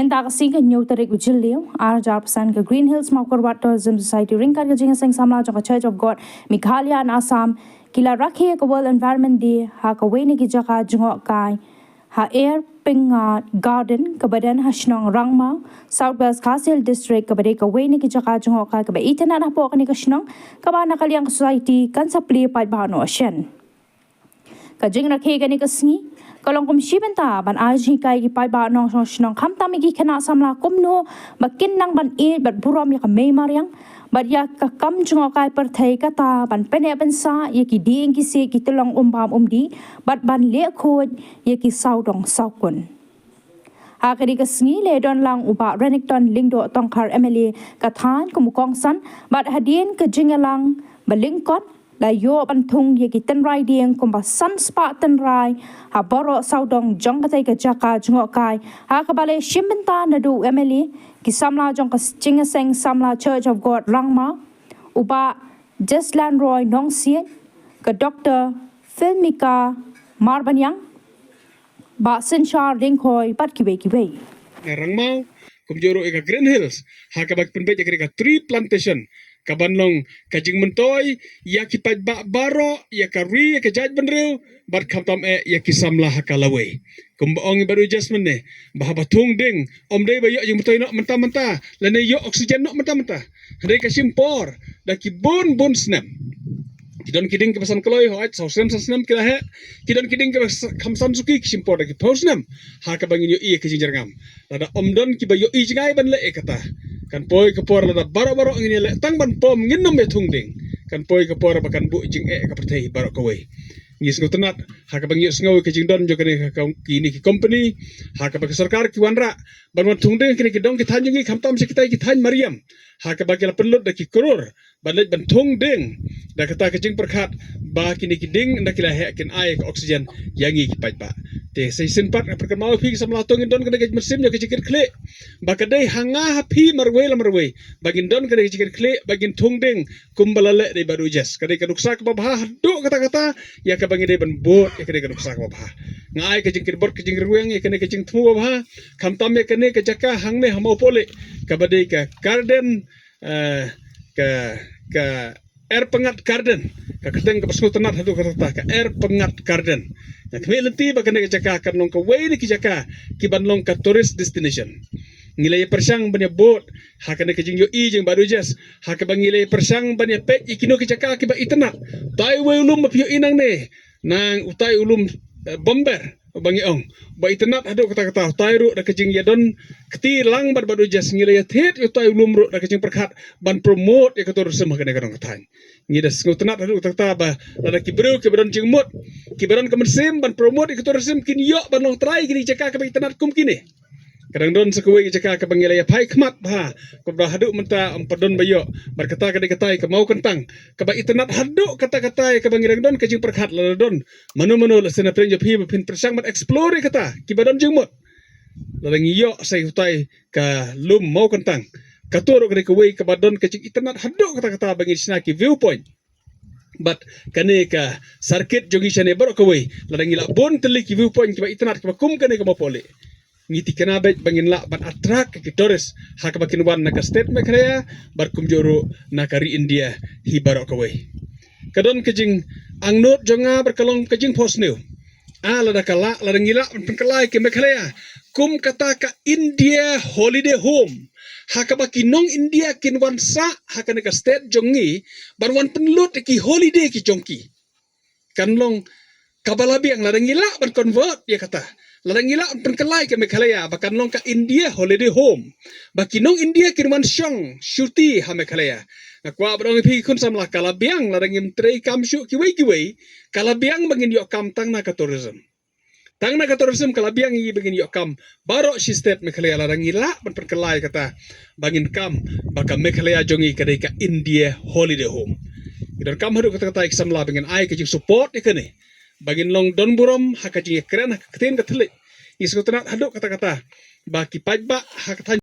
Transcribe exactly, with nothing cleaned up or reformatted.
Mynta ka sngi ka hynñiew tarik u Jylliew, ar hajar arphew san, ka Green Hills Mawkyrwat Tourism Society ryngkat ka jingïaseng samla jong ka Church of God Meghalaya and Assam ki la rakhe ïa ka World Environment Day ha kawei na ki jaka jngohkai ha Air Pyngat Garden kaba don ha shnong Rangmaw, South West Khasi Hills District, kaba dei kawei na ki jaka jngohkai kaba itynnad hapoh kane ka shnong, kaba na ka liang ka society kan sa plie paidbah noh shen. Ka jingrakhe kane ka sngi ka long kum shi bynta ban ai jinghikai ïa ki paidbah nongshong shnong, khamtam ïa ki khynnah samla, kumno ba kin nang ban ïeit bad burom ïa ka mei mariang bad ïa ka kam jngohkai pyrthei, kata ban pynneh pynsah ïa ki dieng ki siej, ki tyllong um bam um dih bad ban leh khuid ïa ki sawdong sawkun. Ha kane ka sngi la don lang u Bah Renikton Lyngdoh Tongkhar, M L A ka thaiñ, kum u kongsan, bad hadien ka jingïalang ba lyngkot la ïoh ban thung ïa ki tynrai dieng kumba san spah tynrai ha baroh sawdong jong katei ka jaka jngohkai, ha kaba la shim bynta naduh u M L A, ki samla jong ka jingïaseng samla Church of God Rangmaw, u Bah Jeslan Roy Nongsiej, ka Doctor Filmika Marbaniang, Bah Synshar Lyngkhoi bad kiwei kiwei. Nga Rangmaw, kumjuh ruh ïa ka Green Hills, ha kaba ki pynbeit ïa ka tree plantation, kaban long ka jingmyntoi ïa ki paidbah baroh, ïa ka ri, ïa ka jaitbynriew, bad khamtam eh ïa ki samla ha ka lawei. Kumba ong i Bah Jasmine ne, ba haba thung dieng, ym dei ba ïoh jingmyntoi noh mynta mynta, lane ïoh oxygen noh mynta mynta. Hynrei ka shim por da ki bun bun snem. Ki don ki dieng kiba san kloi, hooid, saw snem san snem ki la heh. Ki don ki dieng kiba sa-, kham san suki, ki shim por da ki phew snem ha kaba ngin ïohi ïa ka jingjyrngam. Lada ym don kiba ïohi jngai ban leh ïa kata, kan poi ka por lada baroh baroh ngin ïaleh tang ban pom, ngin nym ïa thung dieng, kan poi ka por ba kan buh jingeh ka pyrthei baroh kawei. Ngi sngewtynnad ha kaba ngi ïohsngew ïa ka jingdon jong kane ka, ka, kine ki company, ha kaba ka sorkar ki wanrah ban wan thung dieng ha kine ki dong ki thaiñ jong ngi, khamtam sha kitai ki thaiñ mariang, ha kaba ki la pynlut da ki klur ban leit ban thung dieng, da kata ka jingpyrkhat ba kine ki dieng ynda ki la heh kin ai ka oxygen ïa ngi ki paidbah. Te sa shisien pat nga pynkynmaw ïa phi ki samla, to ngin don kane ka mynsiem jong ka jingkitkhlieh, ba ka dei ha nga ha phi marwei la marwei ba ngin don kane ka jingkitkhlieh, ba ngin thung dieng kumba la leh da i Bah Jas. Ka dei ka nuksa kaba bha haduh katta katta ïa kaba ngi dei ban bud ïa kane ka nuksa kaba bha. Nga ai ka jingkyrpad, ka jingrwai ïa kane ka jingthmu babha, khamtam ïa kane ka jaka hangne ha Mawpohleh, kaba dei ka garden, eh, ka, ka Air Pyngat Garden, ka kyrteng kaba sngewtynnad haduh katta katta, ka Air Pyngat Garden. Nga khmih lynti ba kane ka jaka kan long kawei na ki jaka kiban long ka tourist destination. Ngi la ïa pyrshang ban ïa bud ha kane ka jingïohi jong i Bah Jas, ha kaba ngi la ïa pyrshang ban ïa peit ïa kino ki jaka kiba itynnad. Utai uwei u lum ba phi ïohi nangne, nang utai u lum, eh, Bomber, ba ngi ong, ba itynnad haduh katta katta. Utai ruh da ka jingïadon kti lang bad Bah Jas, ngi la ïa thied ïa utai u lum ruh da ka jingpyrkhat ban promote ïa ka tourism ha kane ka dong ka thaiñ. Ngi da sngewtynnad haduh katta katta ba lada ki briew kiba don jingmut, kiba don ka mynsiem ban promote ïa ka tourism, kin ïoh ban long trai kine ki jaka kiba itynnad kum kine. Ka dang don sa kawei ka jaka kaba ngi la ïa phai khmat bha, kaba haduh mynta ym pat don ba ïoh. Bad kata ka dei katai ka Mawkyntang, kaba itynnad haduh katta katta ïa kaba ngi dang don ka jingpyrkhat, lada don mano mano lehse na pdeng jong phi ba phin pyrshang ban explore ïa kata, kiba don jingmut, lada ngi ïoh sa utai ka lum Mawkyntang, kato ruh ka dei kawei kaba don ka jingitynnad haduh katta katta ba ngi shna ki view point. Bad kane ka circuit jong ngi shane baroh kawei, lada ngi lah bun tylli ki view point kiba itynnad kiba kum kane ka Mawpohleh, ngi thikna beit ba ngin lah ban attract ki tourist ha kaba kin wan na ka state Meghalaya bad kumjuh ruh na ka ri India hi baroh kawei. Ka don ka jingangnud jong nga bad ka long ka jingphohsniew. Ah, lada ka lah, lada ngi lah ban pynkylla ïa ka Meghalaya kum kata ka India Holiday Home, ha kaba ki nong India kin wan sah ha kane ka state jong ngi ban wan pynlut ïa ki holiday ki jong ki, kan long kaba la biang. Lada ngi lah ban convert ïa kata, lada ngi lah ban pynkylla ïa ka Meghalaya ba kan long ka India Holiday Home, ba ki nong India kin wan shong shuti ha Meghalaya, nga kwah ban ong ïa phi khun samla, ka la biang. Lada ngim trei kam shuh kiwei kiwei, ka la biang ba ngin ïoh kam tang na ka tourism. Tang na ka tourism ka la biang ïa ngi ba ngin ïoh kam baroh shi state Meghalaya, lada ngi lah ban pynkylla ïa kata ba ngin kam ba ka Meghalaya jong ngi ka dei ka India Holiday Home. Ngi donkam haduh katta katta ki samla ba ngin ai ka jingsupport ïa kane, ba ngin long don burom ha ka jingïakren ha ka ktien ka thylliej. Ngi sngewtynnad haduh katta katta ba ki paidbah ha ka thaiñ